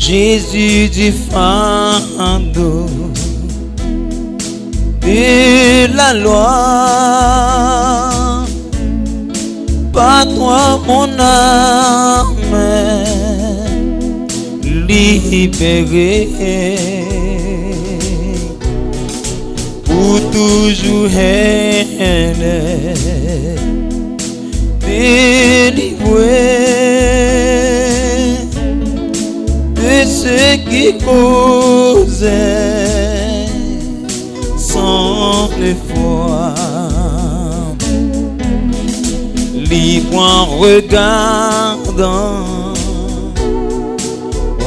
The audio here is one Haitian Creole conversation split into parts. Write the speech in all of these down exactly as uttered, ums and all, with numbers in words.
Jésus du fardeau de la loi, par toi mon âme libérée, pour toujours elle est délivrée de ce qui causait son effroi. Li pran regardant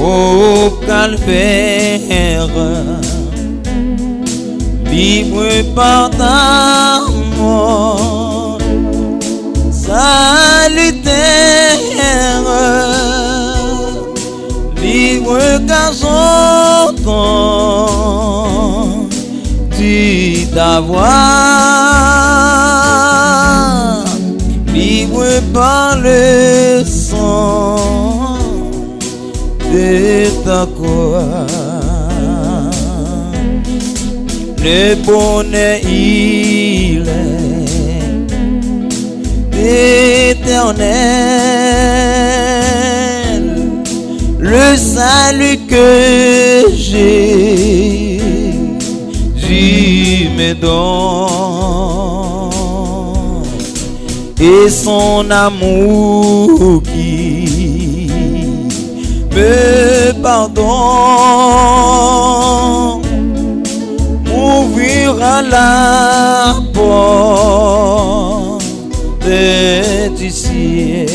au calvaire, libre par ta mort salutaire, libre car j'entends tu ta voix, libre par le sang de ta croix. Le bonheur il est éternel, le salut que Jésus me donne et son amour qui me pardonne m'ouvrira la porte du ciel.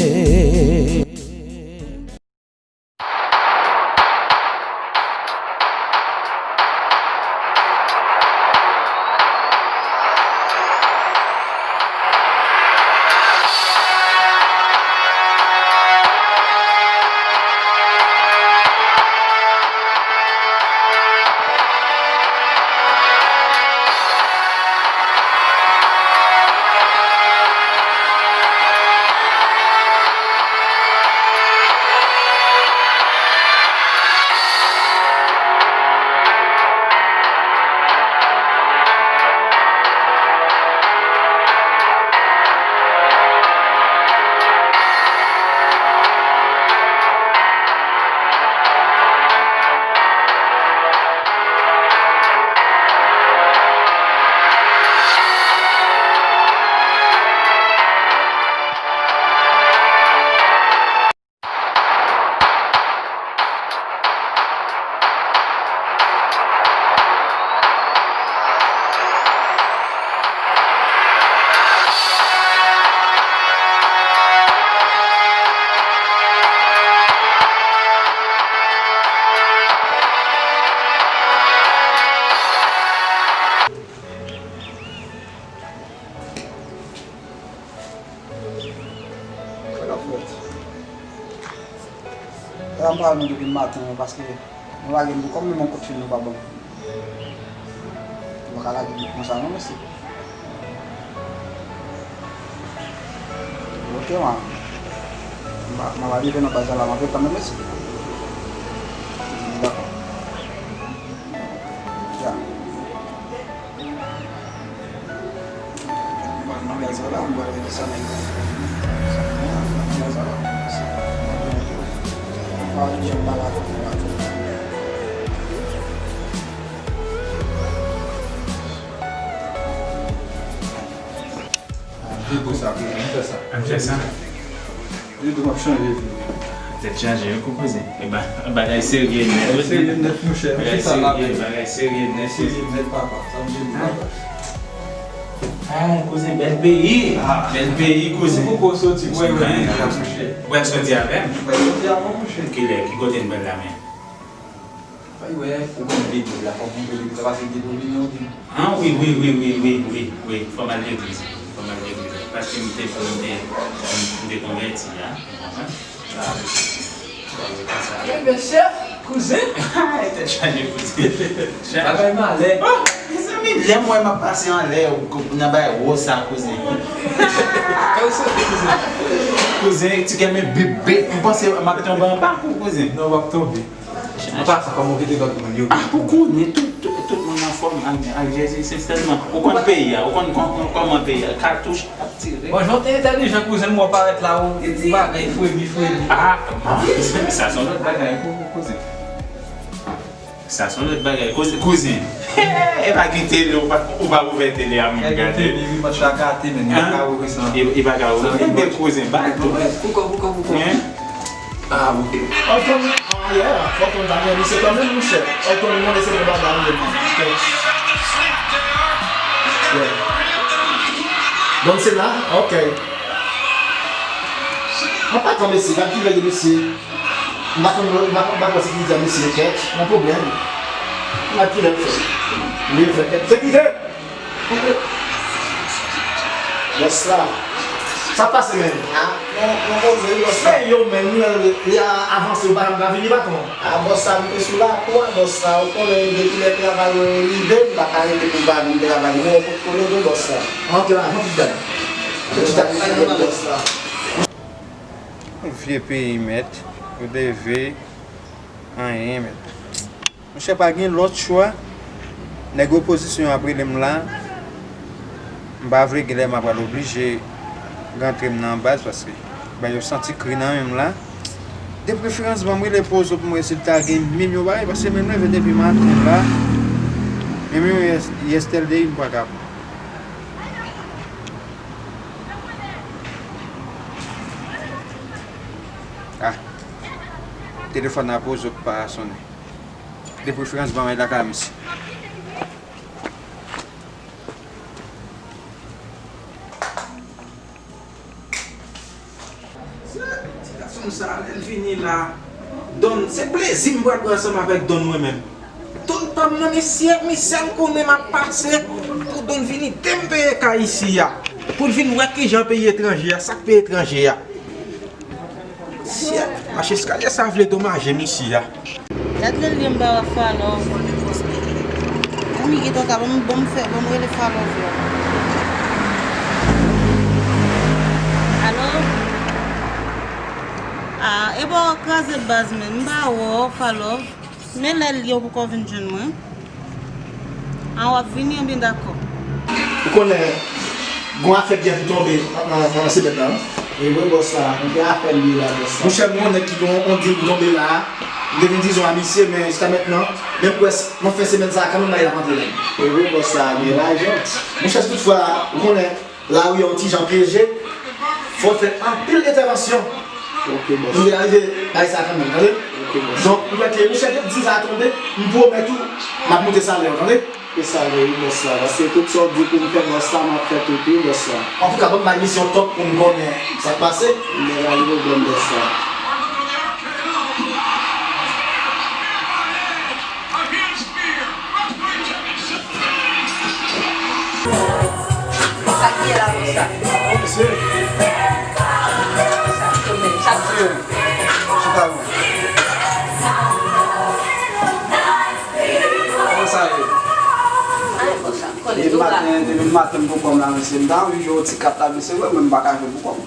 Sa k ap fèt? Sa m pral nou depi maten an, paske nou lage m pou kòm menm yon kout fil nou pa ban m. Nou pa ka lage m konsa non, mesye. Ok, man. M a, m a rive nan baz la, m a fè kanmenm, mesye. Dakò. Ya. Vye bo sa, vye, ann fè sa. Ann fè sa. Vye, m ap chanje vi. Tèt chaje, wi, kou kouzen. E ba-, bagay serye nèt. Serye nèt, monchè. Bagay serye, bagay serye nèt. Serye nèt, papa. Sa m di nou, papa. Ah, kouzen, bèl peyi. Ah. Bèl peyi, kouzen. Ou poko soti, wè, wè, monchè. Ou pral soti avè m? Ou pral soti avè m, monchè. Kilè, ki kote n pral la menm? Fò w wè, ou konn legliz la, fò w konn legliz la, paske gen domine ou di. Ah, wi, wi, wi, wi, wi, wi, wi, fò m al legliz, fò m al legliz. Paske m te, m te, m te konvèti a, ou konprann? Ah, wi. Sa, wi, sa. Ebyen, chèf, kouzen. Tèt chaje, kouzen. Bagay malè. Oh, mezanmi, lè m wè m ap pase anlè, nan bay wo sa, kouzen. Kouzen, ti kè men bip, bip, m panse m ap tonbe anba kou, kouzen. Non, w ap tonbe. An pasan, kòman w kite lòt moun yo? Ah, ou konnen tout, tout, tout moun anfòm ak, ak Jezi, sensèman. Ou konn peyi a, ou konn kò-, kò-, kòman peyi a, katouch ap tire. Bon, jan w te entèlijan, kouzen m, w ap parèt la, ou, ou bagay fremi, fremi. Ah, ah, sa se yon lòt bagay, kou-, kouzen. Sa se yon lòt bagay, kouzen, kouzen. E pa gen tele, ou pa, ou pa ouvè tele a, moun gade. Tele, wi, match la gate, men, li pa ka ouvri san. E, e pa ka ouvri. Ebyen, kouzen, ba l tou. Koukou, koukou, koukou. Hein? Ah, ok. Anthony, ah, yeah, fòk Anthony ta gen misye kanmenm, monchè. Anthony, mwen, se bon bagay, wi, man. Yeah. Donk, se la, ok. An pa tan, mesye, gad kilè li ye, mesye. M pa konn, m pa, m pa konn si ki di a mesye kèt, nan pwoblèm. Gad kilè l fè. Li fè kèt. Se ki fè? Bòs la. Sa pase, men? Ah, nou, nou poze wi, bòs la. Se yo menm, li, li a avanse, yo pa janm ka vini, patwon. Ah, bòs la, m te sou lakou a, bòs la. Ou konnen, depi lè travay yo rive, m pa ka rete pou m pa vin travay. Men, yo potko leve, bòs la. Ok, la, fon ti gade. Fon ti gade, bòs la. Yon vye peyi, mèt. Yo leve, anyen, mèt. Monchè, pa gen lòt chwa. Nèg opozisyon ap rele m la. M pa vle, genlè m a pral oblije rantre m nan baz, paske, ben, yo santi kri nan men m la. De preferans, ban m rele Pozo pou m wè si l ta gen menm yon bagay, paske menm leve depi maten la. Menm yon yes-, yesterday, m pa ka. Ah. Telefòn nan Pozo k pa sonnen. De preferans, ban m al lakay misye. Ti gason sa, lè l vini la, Don, se plezi m pral pran ansanm avèk Don mwen menm. Don pa m nan, mesye, misye m konnen m ap pase pou Don vini te m peye kay isi a. Pou l vin wè kijan peyi etranje a, sa k peyi etranje a. Syèt, mach eskalye sa vle domaje misye a. Gad lè l li anba Falòv. Ami, gentan ka ban m, ban m fè, ban m rele Falòv la. Alo? Ah, e bò w kraze baz, men m pa wè w, Falòv. Men lè l ye, ou poko vin jwenn mwen. An, w ap vini, enben dakò. Ou konnen, gon afè k gen pou tonbe nan, nan, nan semèn nan, wi. E wi, bòs la, m gen afè m ye la, bòs la. Monchè, m gon nèg ki gen yon dil pou tonbe la a. M te vin di zon a misye, men jiska mentnan, men m kwè s-, nan fen semèn sa a, kanmenm bagay la ap antre menm. E wi, bòs la, gen lajan. Monchè, si toutfwa, ou konnen, lari a yon ti jan pyeje, fò fè anpil entèvansyon. Ok, bòs. Pou nou rive bay sa kanmenm, tande? Ok, bòs. Donk, m kwè ke monchè, depi di sa tonbe, m pwomèt ou, m ap moute salè w, tande? Ke salè, wi, bòs la. Paske tout sa w di pou m fè, bòs la, m ap fè tout, wi, bòs la. Antouka, ban m bay misye yon tòk pou m konnen sa k pase. M bay li pwoblèm, bòs la. Sa k ye la konsa? Bon, mesye. Sa k ye? Chita, wi. Kòman sa ye? Ay, konsa, konnen tou la. Depi maten, depi maten m pou kò m la, mesye. M ta anvi jwe yon ti kat la, mesye, vre, men m pa ka jwe pou kò m.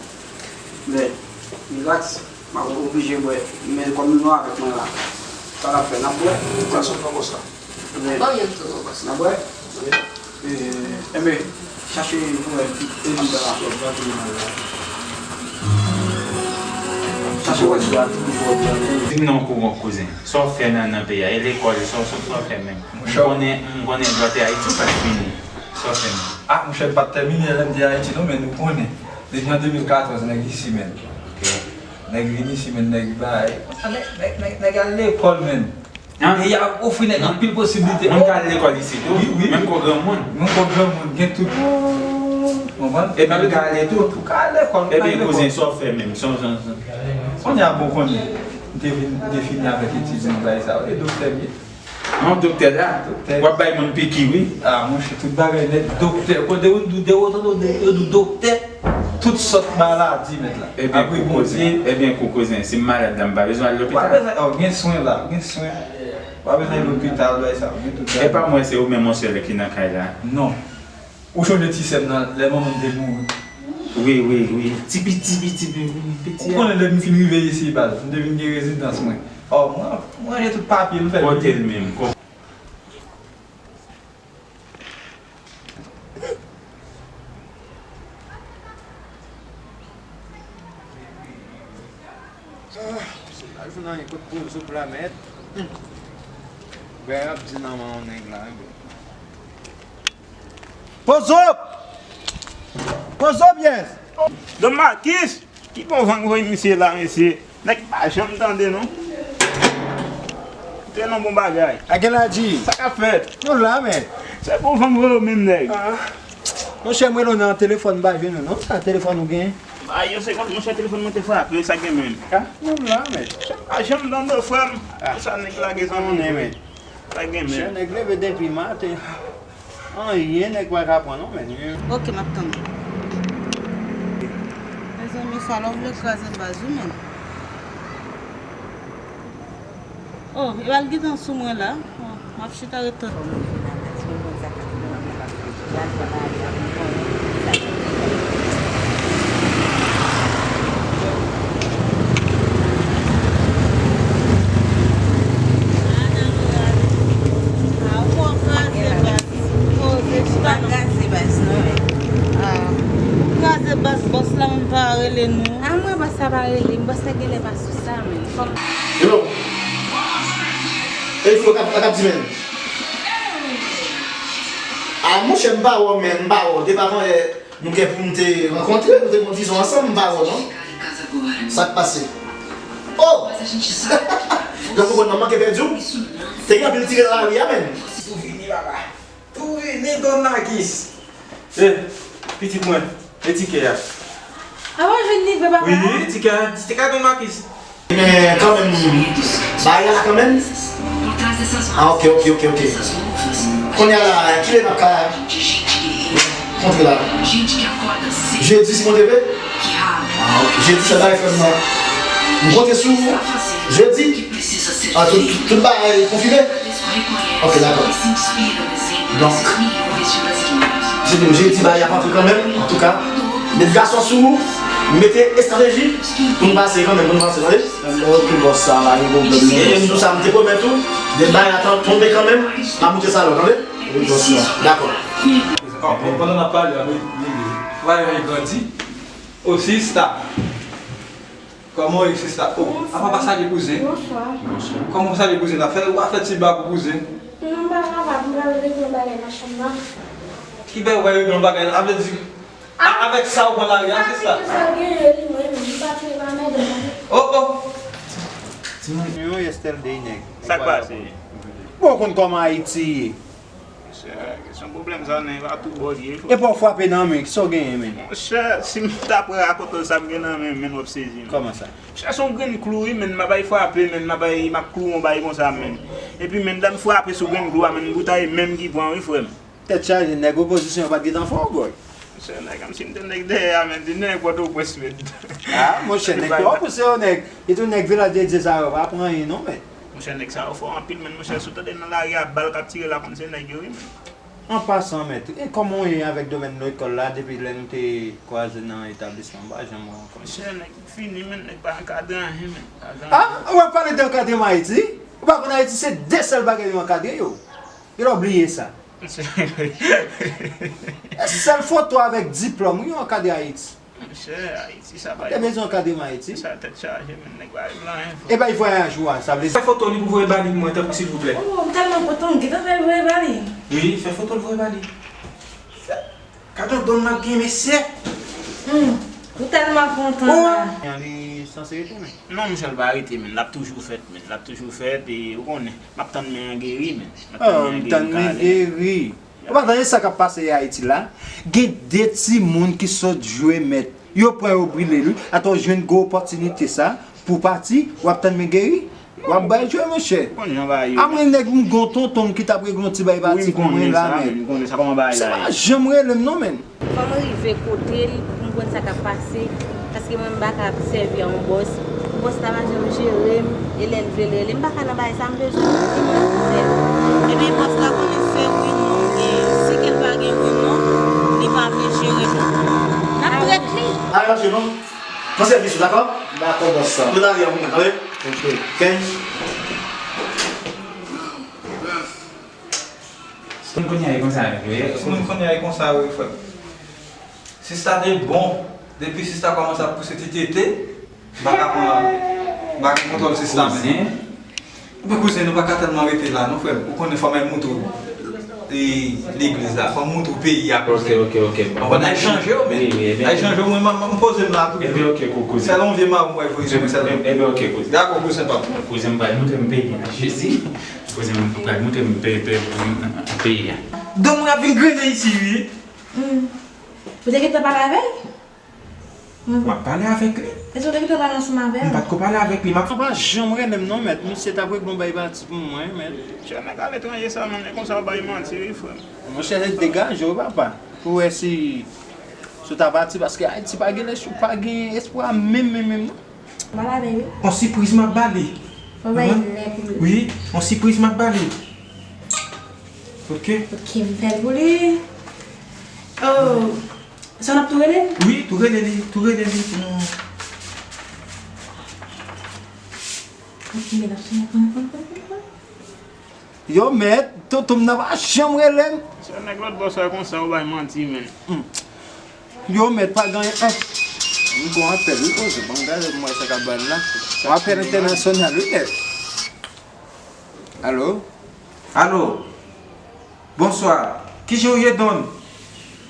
Men, relax. M ap oblije bwè, men kòm nou avèk mwen la, sa n ap fè, n ap bwè? Bwason nan konsa. Men, ban m youn tou, non, bòs. N ap bwè? Wi. E, enben, chache pou wè, e li la. Chache wè si w a toujou wè. Di m non, kou-, kouzen. Sa w fè nan, nan peyi a? E lekòl, sa, sa, sa w fè menm? M konnen, m konnen dwa te Ayiti pa t fini. Sa w fè menm? Ah, monchè, m pa t tèmine lè m te Ayiti, non, men nou konnen. Depi an de mil katòz, nèg isi, men. Ok. Nèg vin isi, men nèg bay. Konsa, nèg, nèg, nèg, nèg al lekòl, men. Peyi a ofri nèg anpil posiblite. Moun ka al lekòl isi tou, wi, wi, menm kò granmoun. Menm kò granmoun, gen tout. Konprann? Epi nou ka ale tou. Ou ka al lekòl, ou ka al lekòl. Ebyen, kouzen, sa w fè menm? Sa w, sa w, sa w. Kounye a, bon, konnen. M te vin, m te fini avèk etid mwen, bagay sa yo. E doktè m ye. Non, doktè la, w ap bay moun piki, wi. Ah, monchè, tout bagay nèt. Doktè, kote yo di, de, de, de, yo di doktè, tout sòt maladi, mèt la. Ebyen, kou kouzen, ebyen, kou kouzen, si m malad la, m pa bezwen al lopital. Ou pa bezwen, oh, gen swen la, gen swen. Ou pa bezwen lopital, bagay sa, gen tout bagay. E pa mwen, se ou menm, monchè, ki nan kay la. Non. Ou chonje ti sè m nan, lè manman m te mouri? Wi, wi, wi. Ti piti, piti, piti, piti a. Ou konnen lè m fin rive isi, baz, m te vin gen rezidans mwen. Oh, mwen, mwen ranje tout papye m fè. Pote l menm. Ah, se pa jwenn anyen kot poze w la, mèt. Hmm. Ben, ap di nan men yon nèg la, wi. Poze w! Poze w byen! Don Marcus! Ki bon van k voye misye la, mesye? Nèg pa janm tande, non. Te non bon bagay. Ageladi. Sa k ap fèt? Nou la, men. Se bon van k voye w menm, nèg. Ah. Monchè, m rele w nan telefòn, m pa jwenn ou, non. Sa telefòn ou gen? Ba, yo se kòm, monchè, telefòn mwen te frape, sa gen menm. Ah, nou la, men. Nèg pa janm tande, frè m. Ah. Sa nèg la gen zanmi, men. Sa gen menm. Monchè, nèg leve depi maten. Anyen nèg pa ka pran non, men. Ok, m ap tann ou. Mezanmi, sa lè w vle kraze baz wi, men. Oh, e bal gentan sou mwen la. Oh, m ap chita ret tann. Poze, chita non. Kraze baz, non, men. Ah, ou kraze baz, bòs la menm pa rele nou. Ah, mwen, bòs la pa rele m. Bòs la genlè pa sou sa, men. Fò m Hello. E flo, kap, kap di, men. Ah, monchè, m pa wè w, men, m pa wè w. Depi avan yè, nou gen pou nou te rankontre, nou te gen yon dizon ansanm, m pa wè w, non. Sa k pase? Oh! Lè w konprann, manman ke pèdi w. Te gen anpil tire nan lari a, men. Ou vini, papa. Ou vini, Don Marcus. Eh, pitit mwen, e tikè a? Apa w jwenn live, papa? Wi, tikè a, tikè a Don Marcus. Men kanmenm, bagay la kanmenm. Ah, ok, ok, ok, ok. Kounye a la, kilè n ap ka kontre la? Jedi, si Bondye vle? Ah, ok. Jedi, sa bagay frè m nan. M konte sou jedi. Ah, tout, tout bagay konfime? Ok, dakò. Donk, se pou jedi bagay ap antre kanmenm, antouka. Met gason sou ou, mete estrateji pou nou pase kanmenm, pou nou pase, tande? Ok, bòs, sa pa gen pwoblèm, non. E m sou sa, m te pwomèt ou, lè bagay la tonbe kanmenm, m ap moute sa lò, tande? Wi, bòs, non. Dakò. Pandan n ap pale, a, li, li, li, li grandi. O, sista. Kòman w ye, sista? O, apa pa salye kouzen? Bonswa. Kòman w salye kouzen la? Fè, w a fè ti ba pou kouzen. Non, m pa kapab, m pral regle yon bagay nan chanm nan. Ki fè w pral regle yon bagay la? A vle di, a, avèk sa w pran lari a, sista? Sa genyen li, mwen menm, m pa tire pa medam. O, o! Timoun yo, Estelle Dey nèg. Sa k pase? Bon, w konn kòman Ayiti ye. Monchè, kesyon pwoblèm sa, nèg la tou bò l ye, frè. Epi w frape nan men, kisa w genyen, men? Monchè, si m ta pran rakonte w sa m gen nan men m, men w ap sezi, men. Kòman sa? Monchè, se yon grenn klou, wi, men m ap bay frape, men m ap bay, m ap klouwe yon bagay konsa, men. Epi, men, lè m frape sou grenn klou a, men, bout a e men m ki pran, wi, frè m. Tèt chaje, nèg opozisyon yo pa t gentan fè w, bòy. Monchè, nèg, kòmsi m te nèg dèyè a, men, di nèg Pòtoprens, men. Ah, monchè, nèg twò pouse yo, nèg. E tou nèg Vilaj de Dye sa yo pa pran anyen, non, men. Monchè, nèg sa yo fò anpil, men, monchè, si w tande nan lari a, bal k ap tire la, konn se nèg yo, wi, men. An pasan, mèt, e kòman w ye avèk domèn lekòl la depi lè nou te kwaze nan etablisman? M pa janm wè w ankò. Monchè, nèg fini, men, nèg pa ankadre anyen, men. Ah, w ap pale de ankadreman Ayiti? Ou pa konn Ayiti se de sèl bagay yo ankadre yo? Genlè w bliye sa. Sèl foto avèk diplòm, wi, yo ankadre Ayiti. Monchè, Ayiti, sa pa. Te bezwen ankadreman Ayiti. Sa tèt chaje, men nèg pa regle anyen, frè. E bay vwayaj ou a, sa vle di. Fè foto li pou voye ba li pou mwen, tanpri, silvouplè. Oh, m tèlman kontan, m gentan fè l voye ba li. Wi, fè foto l voye ba li. Gade yon don m ap gen, mesye. Hmm, ou tèlman kontan la. Li sanse rete, men. Non, monchè, l pa rete, men. L ap toujou fèt, men. L ap toujou fèt, e ou konnen. M ap tann men an geri, men. M ap tann men an geri, m ka ale. Ou pa tande sa k ap pase Ayiti la? Gen de timoun ki sot jwe mèt. Yo pran yo brile l, wi. Atò w jwenn gwo opòtinite sa pou pati, w ap tann men geri. W ap bay jwe, monchè. Ou konn jan bagay yo ye. A mwen, nèg, m gon tonton m ki t ap regle yon ti bay pati pou mwen la, men. Wi, m konnen sa, men. M konnen sa, kòman bagay la ye. Sa pa janm rele m non, men. Fò m rive kote l pou m konn sa k ap pase, paske mwen m pa ka ap sèvi a yon bòs. Bòs la pa janm jere m, e lè l vle l rele m, m pa ka nan bagay sa, m bezwen moun ki mwen pou fè l. Epi bòs la konnen se wi non gen, si ke l pa gen wi non, li pa vle jere m. N ap trèt li. Aranje non. Pran sèvis ou, dakò? Dakò, bòs la. Mwen lari a pou mwen, tande? Ok. Kèy. Moun kounye a e konsa yo ye. Moun kounye a e konsa yo ye, frè m. Sista te bon. Depi sista kòmanse ap pouse ti tete, m pa ka pran, m pa gen kontwòl sista menm. Kouzen. Ebyen kouzen, nou pa ka tèlman rete la non, frè m. Ou konnen fò m al moutre w, e, legliz la. Fò m moutre w peyi a, kouzen. Ok, ok, ok. Konprann? Al chanje w, men. Wi, wi, ebyen. Al chanje w, mwen, m, m poze m la tou. Ebyen, ok, kou-, kouzen. Sèl yon vye mawon m wè voye sou mwen sèlman. Ebyen, ok, kouzen. Dakò, kouzen pa m. Kouzen, m pral moutre m peyi a. Jezi. Kouzen, m pral moutre m pe-, pe-, peyi a. Don mwen ap vin grennen isi, wi. Hmm. Ou te gentan pale avè l? M ap pale avèk li. Èske w te gentan pale ansanm avè l? M pa t ko pale avèk li, m ap. Ou pa janm rele m non, mèt. Misye t ap regle yon bay pati pou mwen, mèt. Chè nèg aletranje sa, menm lè konsa w bay manti, wi, frè m. Monchè, degaje w, papa. Pou wè si, si w ta pati, paske Ayiti pa gen lespwa, pa gen espwa menm, menm, menm, non. Pale avè l, wi. On sipriz m ap ba li. Fò bay lè pou li. Wi, on sipriz m ap ba li. Ok. Ok, m fè l pou li. Oh. Sa n ap tou rele l? Wi, tou rele li, tou rele li pou nou. Ok, men n ap sonnen, konn, konn, konn, konn, konn. Yo, mèt, tonton m nan pa janm rele m. Se nèg lòt bò sa konsa, ou bay manti, menn. Hmm. Yo, mèt, pa gen anyen. M gon apèl, wi, poze. Ban m gade pou m wè sa k ap bay la. Yon apèl entènasyonal, wi, mèt. Alo? Alo? Bonswa. Kijan w ye, Don?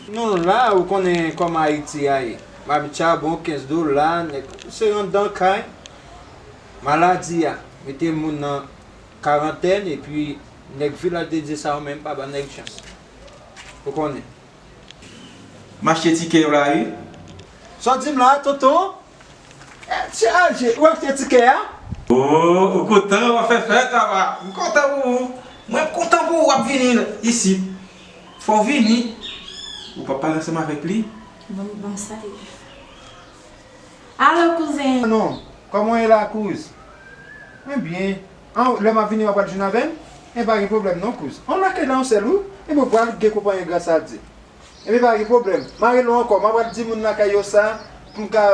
Nou la, ou konnen kòman Ayiti a ye. Mabit chabon, kenz dola, nèg, se yon dan kay. Maladi a mete moun nan karantèn, epi nèg vilaj te di sa, ou menm pa ba nèg chans. Ou konnen. M achte tikè yo la, wi. Sa w di m la, tonton? Eh, chaje, ou achte tikè a? Oh, ou kontan, w ap fè fèt, papa. M kontan pou ou. Mwen, m kontan pou ou, w ap vini isit. Fò w vini. Ou p ap pale ansanm avèk li? Ban m, ban m salye. Alo, kouzen. Non, kòman w ye la, kouz? Mwen byen. An, lè m ap vini, w ap pral jwenn avè m? E pa gen pwoblèm non, kouz. An, lakay la yon sèl, wi. E mwen pral gen konpayi gras a Dye. Ebyen pa gen pwoblèm. M a rele w ankò. M a pral di moun lakay yo sa pou m ka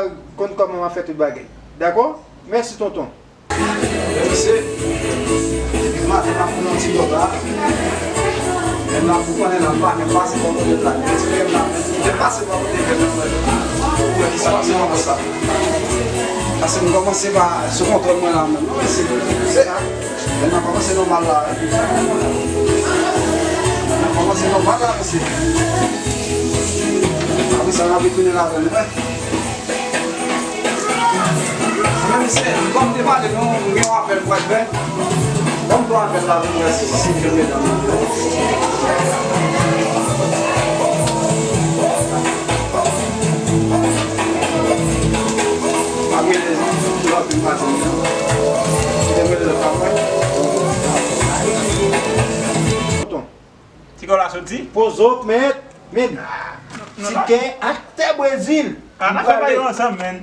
konn kòman m ap fè tout bagay. Dakò? Mèsi, tonton. Mesye, depi maten m ap pran yon ti dòb la. Menm la, ou konnen la, m pa menm pase bò kote l la. Gen ti frè m la, menm ki te pase bò kote frè m nan, pou wè ki sa k pase nan sa. Paske m kòmanse pa sou kontwòl mwen la, menm. Non, mesye, se a. Lè n ap avanse nòmal la, wi. N ap avanse nòmal la, mesye. Apre sa, n ap retounen ladan l, wi. Men, mesye, kòm te pale nou, m gen yon apèl pou al fè. Ban m pran apèl la, pou m wè si, si m jwenn medam nan. Pa gen lè, lòt vin pase, non. Kite m rele lòt apre. Ti kò la soti? Poze w, mèt. Men, tikè ak tè Brezil. Ah, n ap fè bagay yo ansanm, men.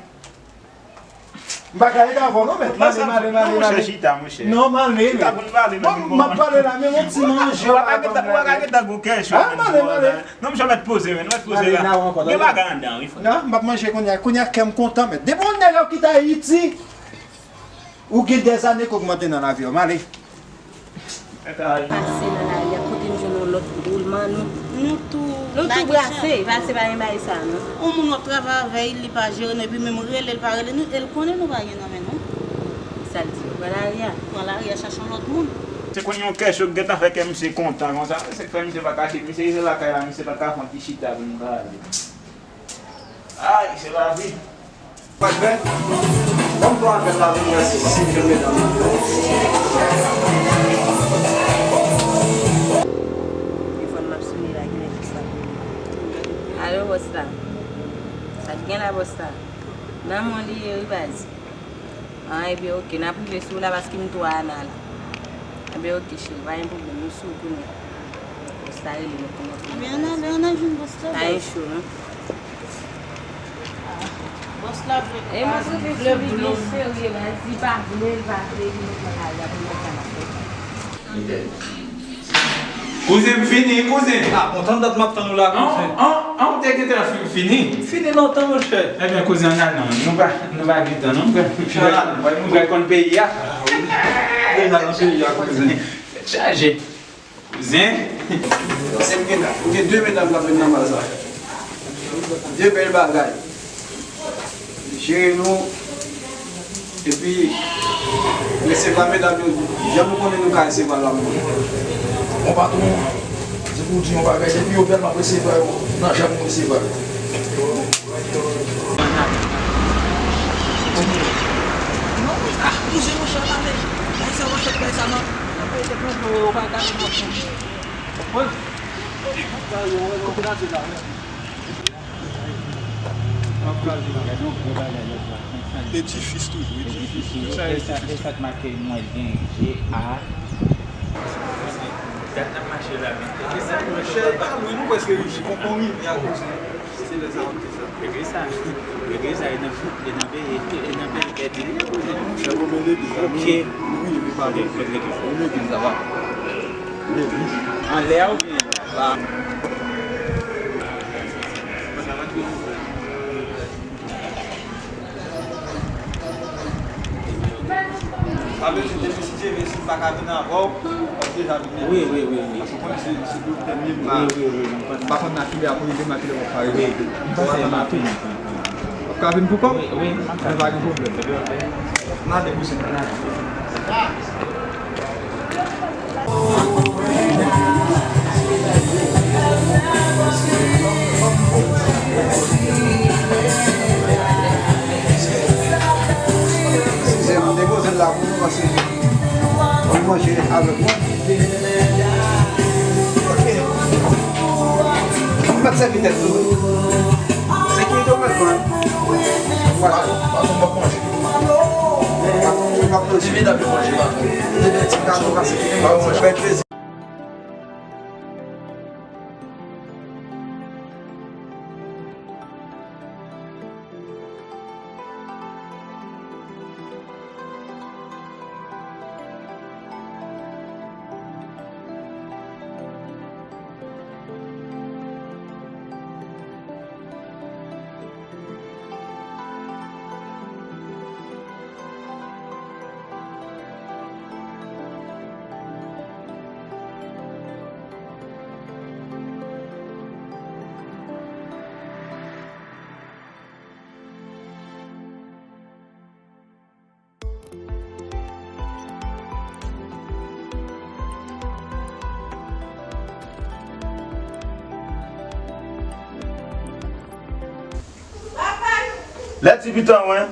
M pa ka rete avè w non, mèt. M ale, m ale, m ale, m ale. Monchè, chita, monchè. Non, m ale, men. Chita pou n pale, men. Bon, m ap pale la, men yon ti manje. Ou pa ka gentan, ou pa ka gentan gon kè cho, men. Ah, m ale, m ale. Non, monchè, mèt poze, men. Mèt poze la. Gen bagay anndan, wi, frè. Non, m ap manje kounye a. Kounye a, kè m kontan, mèt. Depi yon nèg ap kite Ayiti, ou gen dèzane k ogmante nan lavi w. M ale. Pase nan lari a, kote m jwenn yon lòt woulman, nou, nou tou, nou tou brase, pase pa gen bagay sa, non. Yon moun w ap travay avè l, li pa jere nou, epi menm rele l pa rele nou, e l konnen nou pa gen nan men nou. Sa l di, nou pran lari a. Pran lari a, chache yon lòt moun. Se konn yon kè cho k gentan fè kè misye kontan konsa, se k fè misye pa kache, misye rive lakay la, misye pa ka fè yon ti chita pou nou pale. Ay, se lavi. Pral fè. Ban m pran apèl la pou m wè si, si m jwenn medam nan. Telefòn m ap sone la, genlè ki sa. Alo, bòs la. Sa k gen la, bòs la? Nan men w li ye, wi, baz. Ah, ebyen, oke, n ap rive sou w la paske m tou a Ana la. Ebyen, oke, cheri, pa gen pwoblèm, nou sou w kounye a. Bòs la rele nou pou nou. Ebyen, ann ale, ann al jwenn bòs la, baz. Pa gen cho, non. Bòs la vle, e mwen prefere sou li, li serye, baz, li pa vle, li pa vle, li mete nan lari a pou l wè sa n ap fè. Kouzen, m fini, kouzen. Ah, kontan dat m ap tann ou la, kouzen. An, an, an, ou te gentan fi-, fini? M fini lontan, monchè. Ebyen, kouzen, ann al non. Nou pa, nou pa gen tan, non. M pral, m pral, m pral konn peyi a. Ah, wi. Deja nan peyi a, kouzen. Tèt chaje. Kouzen. Se m gen la. M gen de medam k ap vin nan bal sa. De bèl bagay. Jere nou. Epi, resevwa medam yo, jan nou konnen nou ka resevwa lanmou. Bon patwon, se pou w di yon bagay, depi yo bèl, m ap resevwa yo nan jan m resevwa yo. Non, ah, bouze monchè, ale. Bay sa, monchè, bay sa, non. Nan peyi tèt mwen, yo pa gade, non. Konprann? Edifis toujou, edifis. Tout sa edifis. E sa k make mwen gen G A. Dat n ap mache la, men. Monchè, e pa lwen, nou prèske rive. Konprann, wi, men akoz se lè sa w ap di sa. Epi sa, epi sa, e nan, e nan peyi, e nan peyi pèdi li ye, monchè. Monchè, bon, men legliz la, nou, nou rive pa lwen. Legliz la, pa. Legliz. Anlè a oubyen anba? Sa vle di, depi si Dye vle, si m pa ka vin avè w, w ap deja vin. Wi, wi, wi, wi. Paske w konnen se, se doktè m ye, m pa, wi, wi, wi, m konn. M pa konn nan kilè a pou rive, nan kilè w ap rive. Wi, m panse m ap vin. W ap ka vin pou kò w? Wi, wi, m ap ka. Men pa gen pwoblèm. N ale, kouzen. N ale. Eskize m, depoze l la pou nou, paske pou manje avèk mwen. Ok. M mèt sèvi tèt nou. Sekirite w mèt pran. Patwon, patwon, m ap manje. Patwon, m ap manje. Ti medam yo manje, patwon. Ti gato pase, m ap manje. Fè plezi. Lè ti pitan mwen.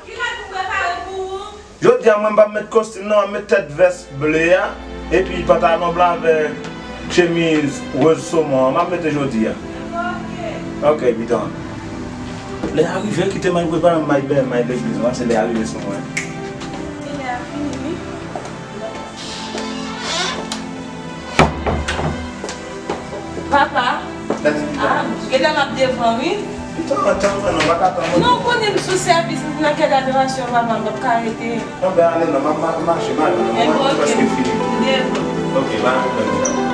Jodi a mwen m p ap met kostim non, m ap met tèt vès ble a, epi pantalon blan avèk chemiz wòz somon an, m ap mete jodi a. Ok, pitan. Lè a rive, kite m al prepare m, m al bèl, m al legliz, m pase lè a rive sou mwen. Lè a fini, wi. Papa, ah, genlè m ap devan, wi. Pitan, tann mwen non, m pa ka tann mwen. Non, ou konnen m sou sèvis, m nan kè adorasyon, papa, m p ap ka rete. Non, ben ale non, m ap, m ap mache, m ale non, mwen prèske fini. Ok, pa gen pwoblèm.